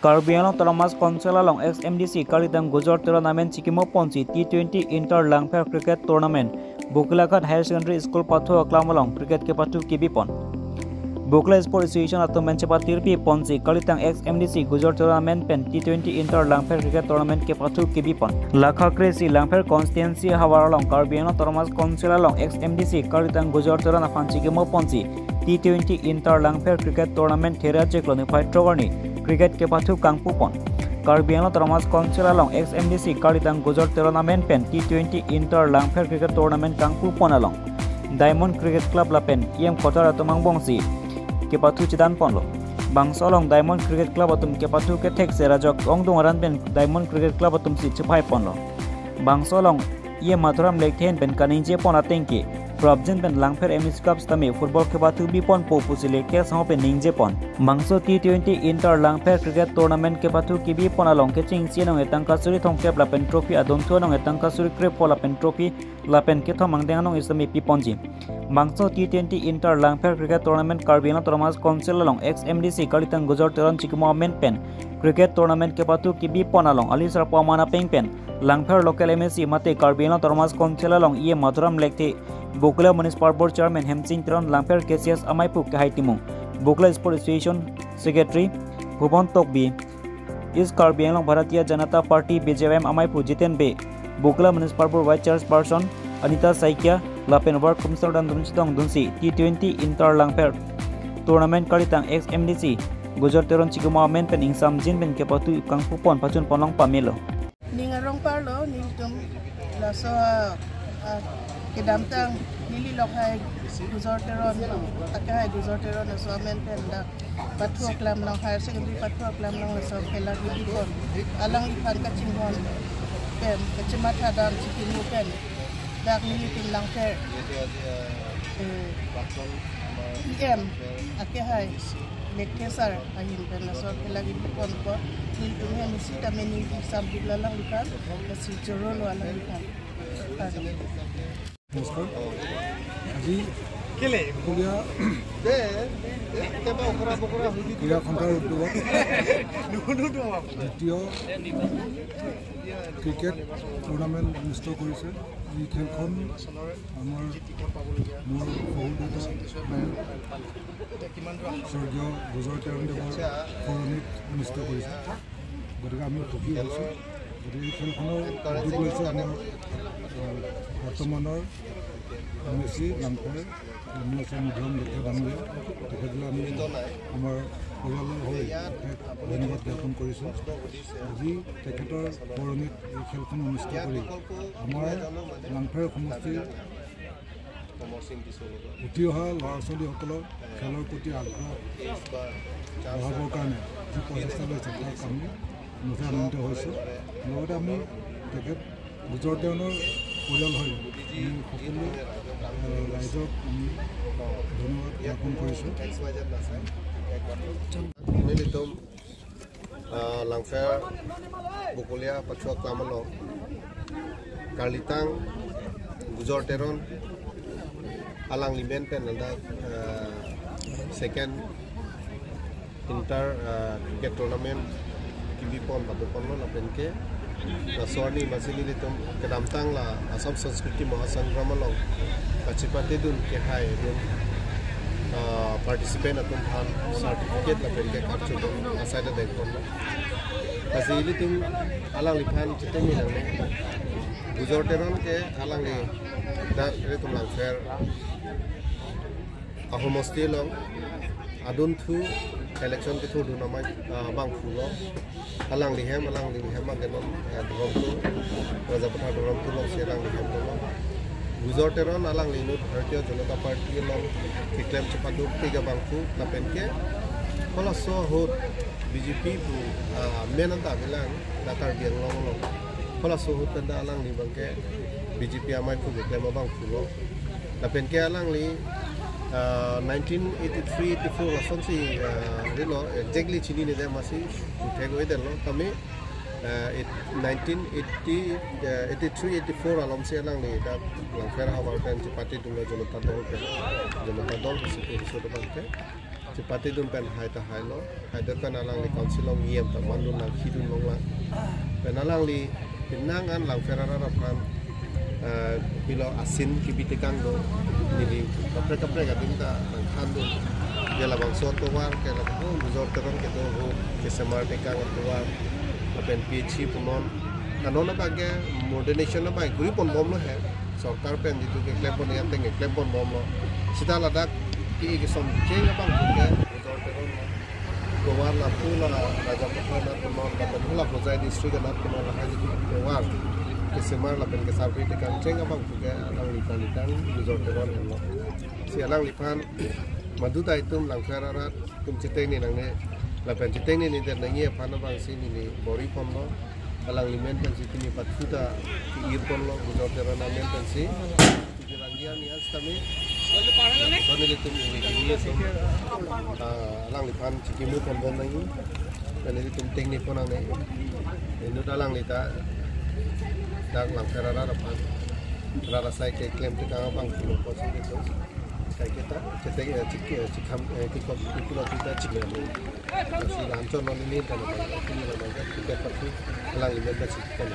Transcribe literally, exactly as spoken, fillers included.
Karbi Anglong Autonomous Council along ex M D C Karlitang Gujor Teron amen chikimo ponsi T twenty Inter Langpher Cricket Tournament Bokalghat Higher Secondary School pathu aklam along cricket kepathu kebi pon. Bokla Sport Association atum pen chepatirpi ponsi Karlitang ex M D C Gujor Teron amen pen T twenty Inter Langpher Cricket Tournament kepathu kebi pon. Lakha kre-isi Langpher constituency havar along Karbi Anglong Autonomous Council along ex M D C Karlitang Gujor Teron aphan chikimo ponsi T twenty Inter Langpher Cricket Tournament Thera Chiklo niphai throk arni cricket kepathu kangpu pon. Karbi Anglong Autonomous Council along ex M D C Karlitang Gujor Teron amen pen T twenty Inter Langpher Cricket Tournament kangpu pon along Diamond Cricket Club lapen E M Kothar atum angbongsi kepathu chedan ponlo. Bangso along Diamond Cricket Club atum kepathu kethek se Rajok Ongdung aran pen Diamond Cricket Club atum si chepai ponlo. Bangso along E M Mathuram Lekthe ahin pen kaningje pon ateng ke prapjin pen Langpher M S Cup sitame football kepathu bi ponpo pusi Lekthe asong pen ningje pon. Bangso T twenty Inter Langpher Cricket Tournament kepathu kebi pon along kechengsi anong etangka suri thomkep lapen trophy adunthu anong etangka suri krepho lapen trophy lapen kethom angdeng anong sitame pi ponji. Bangso T twenty Inter Langpher Cricket Tournament Karbi Anglong Autonomous Council along ex M D C Karlitang Gujor Teron chikimo amen pen cricket tournament kepathu kebi pon along ali sarpo aman apeng pen Langpher local M A C mate Karbi Anglong Autonomous Council along E M Mathuram Lekthe, Bokla Municipal Board Chairman Hemsing Teron, Langpher K C S amaiphu Kehai Timung, Bokla Sport Association Secretary Bhuban Tokbi, East Karbi Anglong Bharatiya Janata Party B J Y M amaiphu Jiten Bey, Bokla Municipal Board Vice Chairperson Anita Saikia, lapen Ward Councillor dan dun chetong dunsi T twenty Inter Langpher Tournament Karlitang ex M D C Gujor Teron chikimo amen pen ingsamjin pen kepathu kangpu pon pachun ponlong pamelo. Ning arong parlo, nelitum laso, ah, kedamtang neli lok hai Gujor Teron, akehai Gujor Teron laso amen pen dak pathu aklam along, higher secondary pathu aklam along laso khela kebi pon. Alangliphan kachinghon pen, kachematha dam chikimo pen dak nelitum Langpher, eh, E M akehai Lekthe sir ahin pen laso khela kebi pon apot nelitum hem isi tame ning sambil alangliphan, lasi chorolo alangliphan. নমস্কাৰ। আজি দুপৰীয়া ক্ৰীড়া সন্থাৰ উদ্যোগত দ্বিতীয় cricket tournament অনুষ্ঠিত কৰিছে। এই খেলখন আমাৰ মোৰ সহোদৰ স্বৰ্গীয় গুজৰ তেৰণদেৱৰ সৰণীত অনুষ্ঠিত কৰিছে। গতিকে আমি সুখী হৈছোঁ। গতিকে এই খেলখনৰ উদ্যোগ লৈছে আমাৰ, আহ, বৰ্তমানৰ M A C namghar, M A চি মধুৰাম লেখীয়া ডাঙৰীয়া। তেখেতলৈ আমি আমাৰ পৰিয়ালৰ হৈ অশেষ ধন্যবাদ জ্ঞাপন কৰিছোঁ। আজি তেখেতৰ সৰণীত এই খেলখন অনুষ্ঠিত কৰি আমাৰ নামঘৰ সমষ্টিৰ উঠি অহা ল'ৰা ছোৱালীসকলৰ খেলৰ প্ৰতি আগ্ৰহ বঢ়াবৰ কাৰণে যি প্ৰচেষ্টা লৈছে, তাক আমি মুঠেই আনন্দিত হৈছোঁ। লগতে আমি তেখেত গুজৰ তেৰণৰ পৰিয়াল হৈ আমি সকলো, এ, ৰাইজক আমি ধন্যবাদ জ্ঞাপন কৰিছোঁ। Nelitum, ah, Langpher Bokolia pathu aklam along Karlitang Gujor Teron alangli amen pen ladak, ah, second Inter, ah, Cricket Tournament kebi pon pado ponlo lapen ke laso arni masi nelitum kedamtang la Assam Sanskriti Mahasangram along kachepate dun kehai dun, ah, participant atum aphan certificate lapen ke kachedun asai ta deng ponlo. Lasi ilitum alangliphan chetongmi nangne. Gujor Teron ke alangli dak ilitum Langpher ahomosti along adunthu election kethurdun amei, ah, abangphu lo. Alangli hem, alangli hem akenon, ah, Dhorom Tung, Rajapathar Dhorom Tung alongsi alangli hem dolo. Gujor Teron alangli inut Bharatiya Janata Party along keklem chepaduk tiga abangphu lapen ke halaso ahut B J P pu, ah, amen anta bilang dak Karbi Anglong along. Halaso ahut pen ta alangli abangke B J P amaiphu keklem abangphu lo. Lapen ke alangli, ah, nineteen eighty-three eighty-four lasonsi, ah, rilo, exactly chinine det masi puthek oi detlo. Tame, ah, eight-, nineteen eighty, ah, eighty-three eighty-four alomsi alangli dak Langpher havar pen chepate dunlo Janata Dol pen. Janata Dol pusi pu riso abangke. Patidun pen hai ta hailo, haidet pen alangli council along E M ta mandun nangkhidun longlang. Pen alangli penang an Langpher arat aphan, eh, pilo asin kebi tekang do, neli kaprek kaprek adim ta nangthandun. Dia labangso atovar ke labang, oh, Gujor Teron kedo ho, kesemar tekang atovar, lapen P H C punon. Anon abang ke modernization abang kuri ponbomlo he. Sorkar pen jitu keklem pon ateng keklem ponbomlo. Sita ladak ke kesom cheng abang ke Gujor Teron lo. Tovar lapu la Rajapakha anat punon, lapen hula Hojai district anat punon, lahai jitu tovar kesemar lapen kesarpi tekang cheng abang ke alangliphan itang Gujor Teron henlo. Si alangliphan madu ta itum Langpher arat atum chitengne nangne, lapen chitengne ningdet nangji aphan abang si neli bor-i ponlo. Alangli men pensi pini pathu ta ke-ir ponlo, Gujor Teron amen pensi. Tujuh langgi ang nihan setame. So nelitum ini, ini atum, ah, alangliphan chikimu ponbom nangji. Pen nelitum tengne pon nangne. Inut alangli ta dak Langpher arat aphan, rat asai keklem tekang abang pulo kosi gitu. Kaiketa, cheteng, eh, chik, eh, chikham, eh, kikok, kikok kita chik ya. Lasi la-anchot non ini kan, ini la mangga tiket pati, alangli men pensi kan.